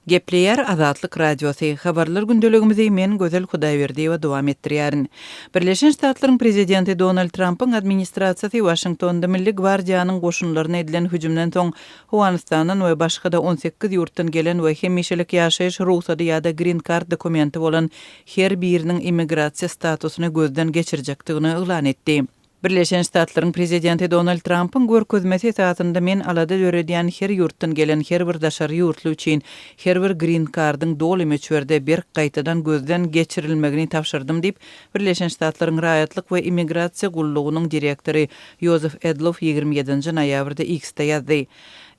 Gepleýär Azatlyk Radiosy, Habarlar gündeligimizi men Gözel Hudaýberdiýewa dowam etdirýärin. Birleşen Ştatlaryň Prezidenti Donald Trampyň administrasiýasy Waşingtonda Milli gwardiýanyň goşunlaryna edilen hüjümden soň Owganystandan we başga-da 18 ýurtdan gelen we hemişelik ýaşaýyş rugsady ýa-da grin kart dokumenti bolan her biriniň immigrasiýa statusyny gözden geçirjekdigini yglan etdi. Birleşen Ştatlaryň Prezidenti Donald Trampyň görkezmesi esasynda men alada döredýän her ýurtdan gelen her bir daşary ýurtly üçin her bir grin kardyň doly möçberde berk gaýtadan gözden geçirilmegini tabşyrdym diýip, Birleşen Ştatlaryň Raýatlyk we immigrasiýa gullugynyň direktory Jozef Edlow 27-nji noýabrda X-de ýazdy.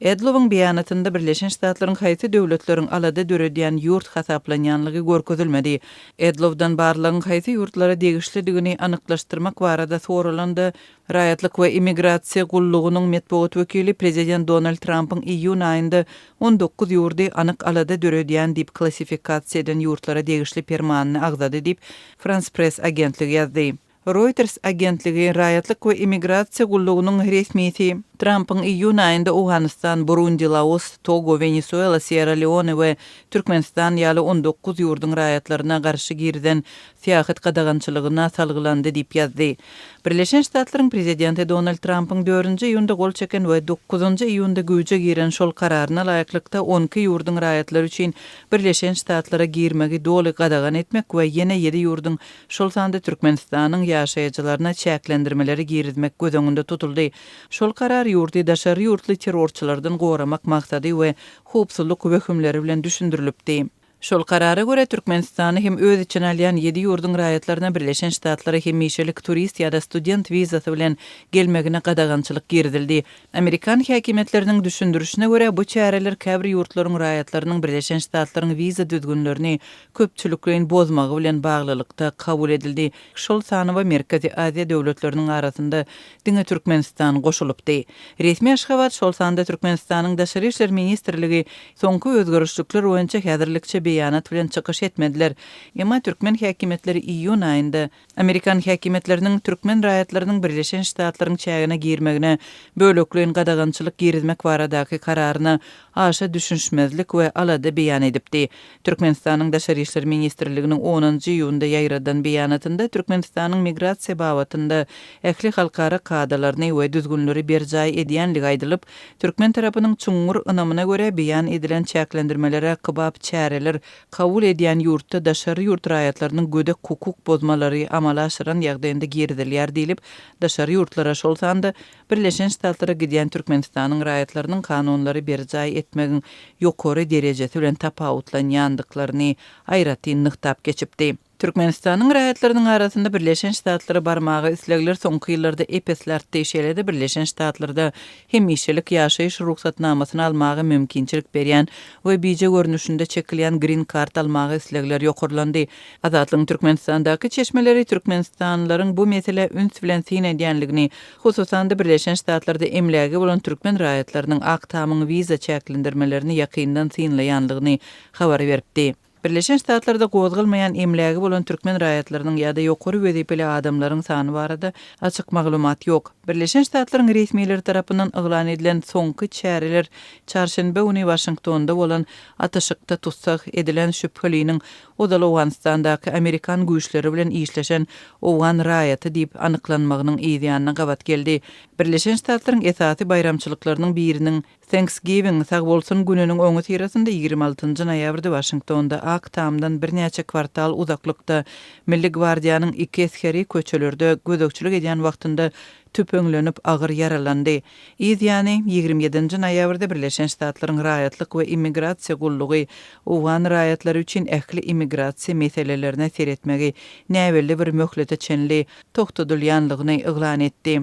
Edlowyň beýanatynda Birleşen Ştatlaryň haýsy döwletleriň alada döredýän ýurt hasaplanýanlygy görkezilmedi. Edlowdan barlagyň haýsy ýurtlara degişlidigini anyklaşdyrmak barada soralanda, Raýatlyk we immigrasiýa gullugynyň metbugat wekili prezident Donald Trampyň iýun aýynda 19 ýurdy anyk alada döredýän diýip klassifikasiýa eden ýurtlara degişli permanyny agzady diýip, Frans Press agentligi ýazdy. Reuters agentligi Raýatlyk we immigrasiýa gullugynyň resmisi Trampyň iýun aýynda Owganystan, Burundi, Laos, Togo, Wenesuela, Sýerra-Leone we Türkmenistan ýaly 19 ýurduň raýatlaryna garşy girizen syýahat gadagançylygyna salgylandy diýip ýazdy. Birleşen Ştatlaryň Prezidenti Donald Trampyň dördünji iýunda gol çeken we dokuzynjy iýunda güýje giren şol kararyna laýyklykda 12 ýurduň raýatlary üçin Birleşen Ştatlara girmegi doly gadagan etmek we ýene ýedi ýurduň şol sanda Türkmenistanyň ýaşaýjylaryna çäklendirmeleri girizmek göz öňünde tutuldy. Şol karar ýurdy daşary ýurtly terrorçylardan goramak maksady we howpsuzlyk wehimleri bilen düşündirilipdi. Şol karara görä, Türkmenistany hem öz içine alýan ýedi ýurduň raýatlaryna Birleşen Ştatlara hemişelik turist ýa-da student wizasy bilen gelmegine gadagançylyk girizildi. Amerikan häkimiýetleriniň düşündirişine görä, bu çäreler käbir ýurtlaryň raýatlarynyň Birleşen Ştatlaryň wiza düzgünlerini köpçülikleýin bozmagy bilen baglylykda kabul edildi. Şol sanawa Merkezi Aziýa döwletleriniň arasynda diňe Türkmenistan goşulypdy. Resmi Aşgabat, şol sanda Türkmenistanyň Daşary işler ministrligi soňky özgerişlikler boýunça häzirlikçe beýanat bilen çykyş etmediler. Emma türkmen häkimiýetleri iýun aýynda Amerikan häkimiýetleriniň türkmen raýatlarynyň Birleşen Ştatlaryň çägine girmegine bölekleýin gadagançylyk girizmek baradaky kararyna aşa düşünişmezlik we alada beýan edipdi. Türkmenistanyň Daşary işler ministrliginiň onunjy iýunda ýaýradan beýanatynda Türkmenistanyň migrasiýa babatynda ähli halkara kadalaryny we düzgünleri berjaý edýänligi aýdylyp, türkmen tarapynyň çuňňur ynamyna görä beýan edilen çäklendirmelere kybap çäreler kabul edýän ýurtda daşary ýurt raýatlarynyň gödek hukuk bozmalary amala aşyran ýagdaýynda girizilýär diýlip, daşary ýurtlara, şol sanda Birleşen Ştatlara gidýän Türkmenistanyň raýatlarynyň kanunlary berjaý etmegiň ýokary derejesi bilen tapawutlanýandyklaryny aýratyn nygtap geçipdi. Türkmenistanyň raýatlarynyň arasynda Birleşen Ştatlara barmaga islegler soňky ýyllarda ep-esli artdy, şeýle-de Birleşen Ştatlarda hemişelik ýaşaýyş rugsatnamasyny almaga mümkinçilik berýän we bije görnüşinde çekilýän grin kart almaga islegler ýokarlandy. Azatlygyň Türkmenistandaky çeşmeleri türkmenistanlylaryň bu meselä üns bilen syn edýänligini, hususan-da Birleşen Ştatlarda emlägi bolan türkmen raýatlarynyň Ak Tamyň wiza çäklendirmelerini ýakyndan synlaýanlygyny habar beripdi. Birleşen Ştatlarda gozgalmaýan emlägi bolan türkmen raýatlarynyň ýa-da ýokary wezipeli adamlaryň sany barada açyk maglumat ýok. Birleşen Ştatlaryň resmileri tarapyndan yglan edilen soňky çäreler çarşenbe güni Waşingtonda bolan atyşykda tussag edilen şübheliniň ozal Owganystandaky amerikan güýçleri bilen işleşen owgan raýaty diýip anyklanmagynyň yzýanyna gabat geldi. Birleşen Ştatlaryň esasy baýramçylyklarynyň biriniň Thanksgiving, Sagbolsun gününiň öňüsyrasynda 26-njy noýabrda Waşingtonda Ak Tamdan birnäçe kwartal uzaklykda Milli gwardiýanyň iki esgeri köçelerde gözegçilik edýän wagtynda tüpeňlenip agyr ýaralandy. Yz ýany, 27-nji noýabrda Birleşen Ştatlaryň Raýatlyk we immigrasiýa gullugy owgan raýatlary üçin ähli immigrasiýa meselelerine seretmegi näbelli bir möhlete çenli togtadylýanlygyny yglan etdi.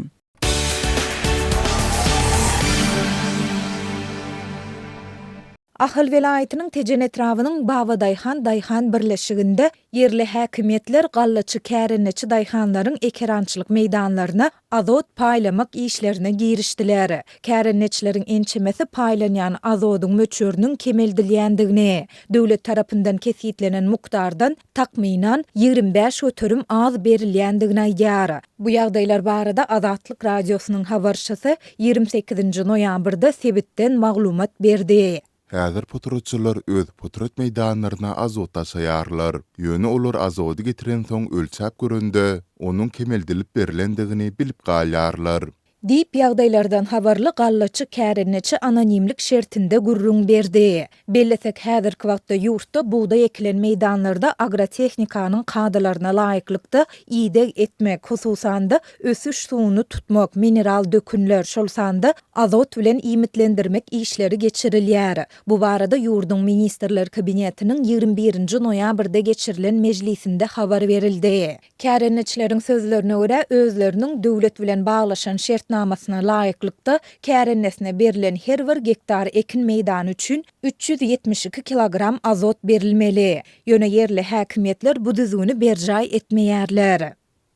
Ahal welaýatynyň Tejen etrabynyň Babadaýhan daýhan birleşiginde ýerli häkimiýetler gallaçy kärendeçi daýhanlaryň ekerançylyk meýdanlaryna azot paýlamak işlerine girişdiler. Kärendeçileriň ençemesi paýlanýan azodyň möçberiniň kemeldilýändigini, döwlet tarapyndan kesgitlenen mukdardan takmynan, 25% az berilýändigini aýdýar. Bu ýagdaýlar barada Azatlyk Radiosynyň habarçysy 28-nji noýabrda sebitden maglumat berdi. Häzir potratçylar öz potrat meýdanlaryna azot daşaýarlar. Ýöne olar azody getirensoň ölçäp görende, onuň kemeldilip berlendigini bilip galýarlar. Diýip, ýagdaýlardan habarly gallaçy kärendeçi anonimlik şertinde gürrüň berdi. Bellesek, häzirki wagtda ýurtda bugdaý ekilen meýdanlarda agrotehnikanyň kadalaryna laýyklykda ideg etmek, hususan-da, ösüş suwuny tutmak, mineral dökünler, şol sanda azot bilen iýmitlendirmek işleri geçirilýär. Bu barada ýurduň Ministrler Kabinetiniň 21 nji noýabrda geçirilen mejlisinde habar berildi. Kärendeçileriň sözlerine görä, özleriniň döwlet bilen baglaşan şertnamasyna laýyklykda, kärendesine berlen her bir gektar ekin meýdany üçin 372 kilogram azot berilmeli. Ýöne ýerli häkimiýetler bu düzgüni berjaý etmeýärler.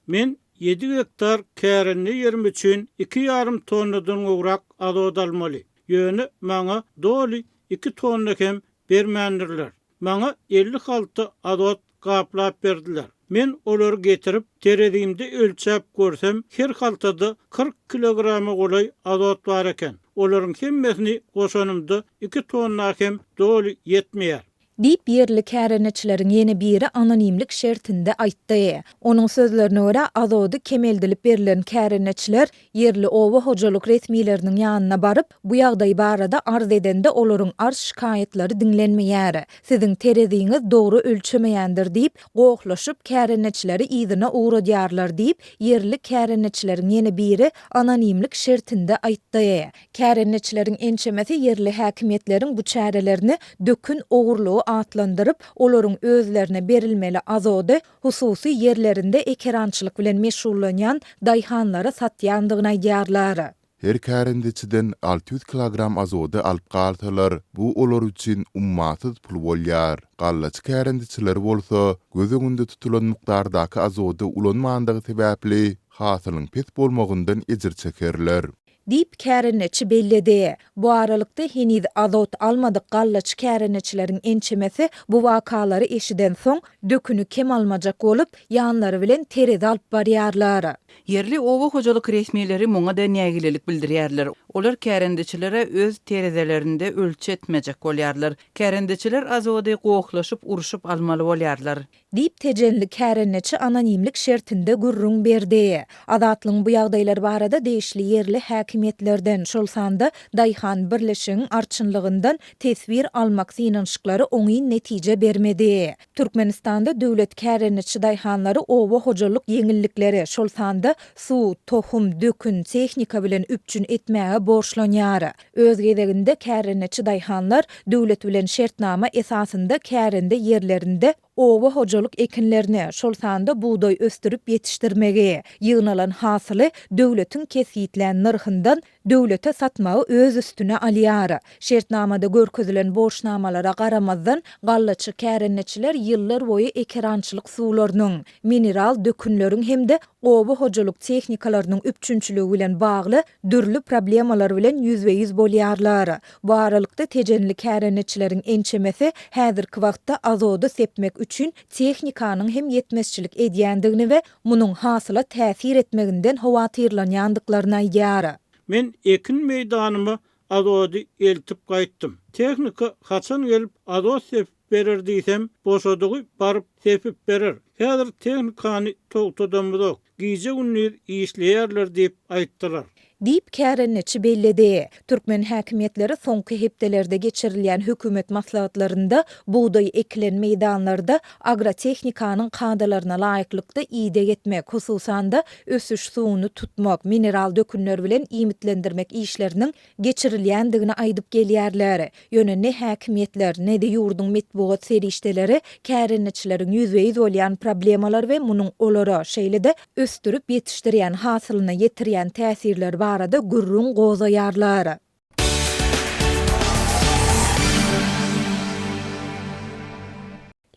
Men ýedi gektar kärende ýerim üçin iki ýarym tonnadan gowrak azot almaly. Ýöne maňa doly iki tonna hem bermändirler. Maňa 50 halta azot gaplap berdiler. Men olary getirip, terezimde ölçäp görsem, her haltada 40 kilograma golaý azot bar eken. Olaryň hemmesini goşanymda iki tonna hem doly ýetmeýär. Diýip, ýerli kärendeçileriň ýene biri anonimlik şertinde aýtdy. Onuň sözlerine görä, azody kemeldilip berlen kärendeçiler Ýerli oba hojalyk resmileriniň ýanyna baryp, bu ýagdaý barada arz edende olaryň arz-şikaýatlary diňlenmeýär. Siziň tereziňiz dogry ölçemeýändir diýip, gohlaşyp, kärendeçileri yzyna ugradýarlar diýip, ýerli kärendeçileriň ýene biri anonimlik şertinde aýtdy. Kärendeçileriň ençemesi ýerli häkimiýetleriň bu çärelerini dökün ogurlygy atlandyryp, olaryň özlerine berilmeli azody hususy ýerlerinde ekerançylyk bilen meşgullanýan daýhanlara satýandygyny aýdýarlar. Her kärendeçiden 600 kilogram azody alyp galsalar, bu olar üçin ummasyz pul bolýar. Gallaçy kärendeçiler bolsa, göz öňünde tutulan mukdardaky azody ulanmandygy sebäpli, hasylyň pes bolmagyndan ejir çekerler. Diýip, kärendeçi belledi. Bu aralykda, heniz azot almadyk gallaçy kärendeçileriň ençemesi bu wakalary eşidensoň, döküni kem almajak bolup, ýanlary bilen terezi alyp barýarlar. Ýerli oba hojalyk resmileri muňa-da nägilelik bildirýärler. Olar kärendeçilere öz terezilerinde ölçetmejek bolýarlar. Kärendeçiler azody gohlaşyp, urşup almaly bolýarlar. Diýip, tejenli kärendeçi anonimlik şertinde gürrüň berdi. Azatlygyň bu ýagdaýlar barada degişli ýerli häkimiýetlerden, şol sanda daýhan birleşigiň arçynlygyndan teswir almak synanyşyklary oňyn netije bermedi. Türkmenistanda döwlet kärendeçi daýhanlary oba hojalyk ýeňillikleri, şol sanda suw, tohum, dökün, tehnika bilen üpjün etmäge borçlanýar. Öz gezeginde kärendeçi daýhanlar döwlet bilen şertnama esasynda kärende ýerlerinde oba hojalyk ekinlerini, şol sanda bugdaý ösdürip ýetişdirmegi, ýygnalan hasyly döwletiň kesgitlän nyrhyndan döwlete satmagy öz üstüne alýar. Şertnamada görkezilen borçnamalara garamazdan, gallaçy kärendeçiler ýyllarboýy ekerançylyk suwlarynyň, mineral dökünleriň hem-de oba hojalyk tehnikalarynyň üpjünçiligi bilen bagly dürli problemalar bilen ýüzbe-ýüz bolýarlar. Bu aralykda tejenli kärendeçileriň ençemesi häzirki wagtda azody sepmek üçin tehnikanyň hem ýetmezçilik edýändigini we munuň hasyla täsir etmeginden howatyrlanýandyklaryny aýdýar. Men ekin meýdanyma azody eltip gaýtdym. Tehnika haçan gelip azot sepip berer diýsem, boşadygy baryp sepip berer. Häzir tehnikany togtadamyzok, gije-gündiz işleýärler diýip aýtdylar. Diýip, kärendeçi belledi. Türkmen häkimiýetleri soňky hepdelerde geçirilýän hökümet maslahatlarynda bugdaý ekilen meýdanlarda agrotehnikanyň kadalaryna laýyklykda ideg etmek, hususan-da, ösüş suwuny tutmak, mineral dökünler bilen iýmitlendirmek işleriniň geçirilýändigini aýdyp gelýärler. Ýöne ne häkimiýetler, ne-de ýurduň metbugat serişdeleri kärendeçileriň ýüzbe-ýüz bolýan problemalar we munuň olara, şeýle-de ösdürip ýetişdirýän hasylyna ýetirýän täsirleri barada gürrüň gozgaýarlar.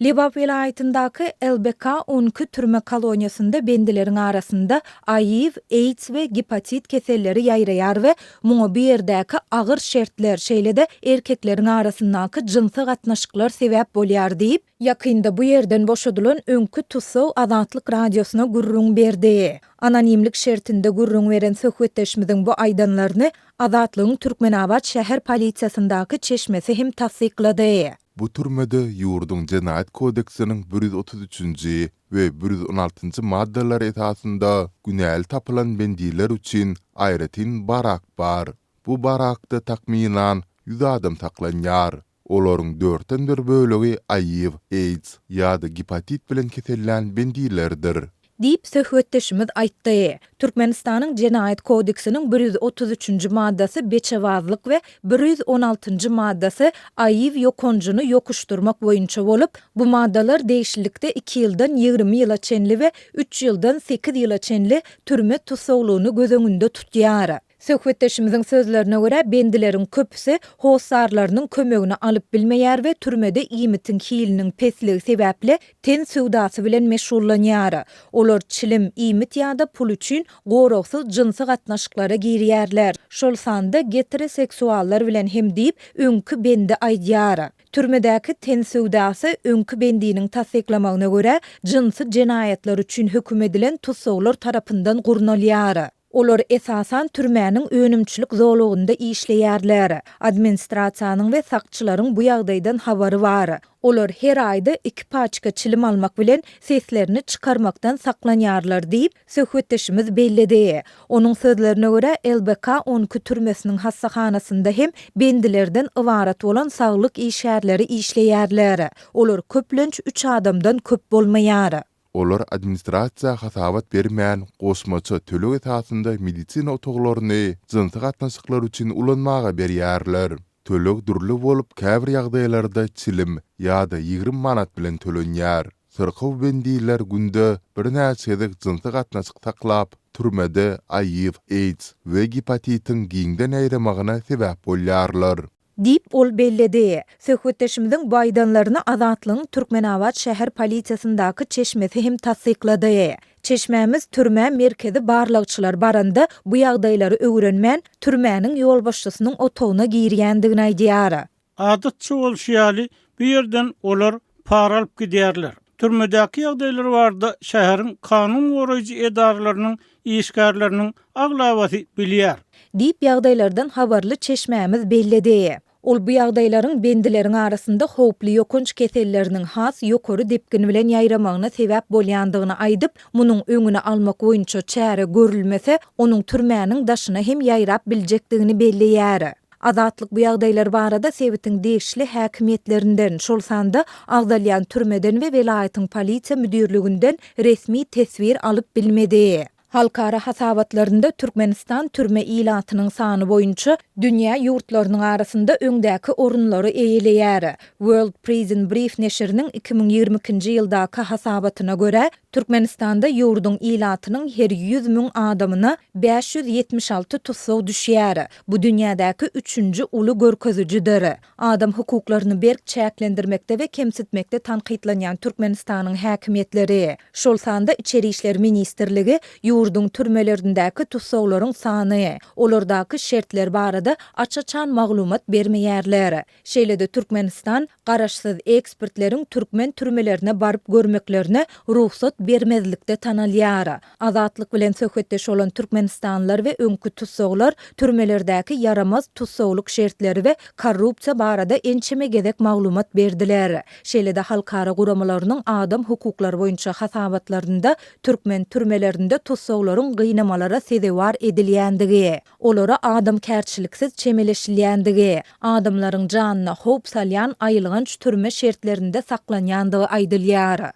Lebap welaýatyndaky LBK 12 türme koloniýasynda bendileriň arasynda AIW, AIDS we gepatit keselleri ýaýraýar we muňa bu ýerdäki agyr şertler, şeýle-de erkekleriň arasyndaky jynsy gatnaşyklar sebäp bolýar diýip, ýakynda bu ýerden boşadylan öňki tussag Azatlyk Radiosyna gürrüň berdi. Anonimlik şertinde gürrüň beren söhbetdeşimiziň bu aýdanlaryny Azatlygyň Türkmenabat şäher polisiýasyndaky çeşmesi hem tassyklady. Bu türmede ýurduň Jenaýat kodeksiniň 133-nji we 116-njy maddalary esasynda günäli tapylan bendiler üçin aýratyn barak bar. Bu barakda takmynan ýüz adam saklanýar. Olaryň dörtden bir bölegi AIW, AIDS ýa-da gepatit bilen kesellän bendilerdir. Diýip, söhbetdeşimiz aýtdy. Türkmenistanyň Jenaýat kodeksiniň 133-nji maddasy beçebazlyk we 116-njy maddasy AIW ýokanjyny ýokuşdyrmak boýunça bolup, bu maddalar degişlilikde iki ýyldan 20 ýyla çenli we üç ýyldan sekiz ýyla çenli türme tussaglygyny göz öňünde tutýar. Söhbetdeşimiziň sözlerine görä, bendileriň köpüsi hossarlarynyň kömegini alyp bilmeýär we türmede iýmitiň hiliniň pesligi sebäpli ten söwdasy bilen meşgullanýar. Olar çilim, iýmit ýa-da pul üçin goragsyz jynsy gatnaşyklara girýärler, şol sanda geteroseksuallar bilen hem diýip, öňki bendi aýdýar. Türmedäki ten söwdasy, öňki bendiniň tassyklamagyna görä, jynsy jenaýatlar üçin höküm edilen tussaglar tarapyndan gurnalýar. Olar esasan türmäniň önümçilik zolagynda işleýärler. Administrasiýanyň we sakçylaryň bu ýagdaýdan habary bar. Olar her aýda iki paçka çilim almak bilen seslerini çykarmakdan saklanýarlar diýip, söhbetdeşimiz belledi. Onuň sözlerine görä, LBK 12 türmesiniň hassahanasynda hem bendilerden ybarat bolan saglyk işgärleri işleýärler. Olar köplenç üç adamdan köp bolmaýar. Olar administrasiýa hasabat bermän, goşmaça töleg esasynda medisina otaglaryny jynsy gatnaşyklar üçin ulanmaga berýärler. Töleg dürli bolup, käbir ýagdaýlarda çilim ýa-da 20 manat bilen tölenýär. Syrkaw bendiler günde birnäçe gezek jynsy gatnaşyk saklap, türmede AIW, AIDS we gepatitiň giňden ýaýramagyna sebäp bolýarlar. Diýip, ol belledi. Söhbetdeşimiziň bu aýdanlaryny Azatlygyň Türkmenabat şäher polisiýasyndaky çeşmesi hem tassyklady. Çeşmämiz türmä merkezi barlagçylar baranda bu ýagdaýlary öwrenmän, türmäniň ýolbaşçysynyň otagyna girýändigini aýdýar. Adatça bolşy ýaly, bu ýerden olar para alyp gidýärler. Türmedäki ýagdaýlar barada şäheriň kanun goraýjy edaralarynyň işgärleriniň aglabasy bilýär. Diýip, ýagdaýlardan habarly çeşmämiz belledi. Ol bu ýagdaýlaryň bendileriň arasynda howply ýokanç keselleriniň has ýokary depgin bilen ýaýramagyna sebäp bolýandygyny aýdyp, munuň öňüni almak boýunça çäre görülmese, onuň türmäniň daşyna hem ýaýrap biljekdigini belleýär. Azatlyk bu ýagdaýlar barada sebitiň degişli häkimiýetlerinden, şol sanda agzalýan türmeden we welaýatyň polisiýa müdirliginden resmi teswir alyp bilmedi. Halkara hasabatlarynda Türkmenistan türme ilatynyň sany boýunça dünýä ýurtlarynyň arasynda öňdäki orunlary eýeleýär. World Prison Brief neşiriniň 2022-nji ýyldaky hasabatyna görä, Türkmenistanda ýurduň ilatynyň her 100 müň adamyna 576 tussag düşýär. Bu dünýädäki üçünji uly görkezijidir. Adam hukuklaryny berk çäklendirmekde we kemsitmekde tankytlanýan Türkmenistanyň häkimiýetleri, şol sanda Içeri işler ministrligi ýurduň türmelerindäki tussaglaryň sany, olardaky şertler barada aç-açan maglumat bermeýärler. Şeýle-de Türkmenistan garaşsyz ekspertleriň türkmen türmelerine baryp görmeklerine rugsat bermezlikde tanalýar. Azatlyk bilen söhbetdeş bolan türkmenistanlylar we öňki tussaglar türmelerdäki ýaramaz tussaglyk şertleri we korrupsiýa barada ençeme gezek maglumat berdiler. Şeýle-de halkara guramalarynyň adam hukuklary boýunça hasabatlarynda türkmen türmelerinde tussaglaryň gynamalara sezewar edilýändigi, olara adamkärçiliksiz çemeleşilýändigi, adamlaryň janyna howp salýan aýylganç türme şertlerinde saklanýandygy aýdylýar.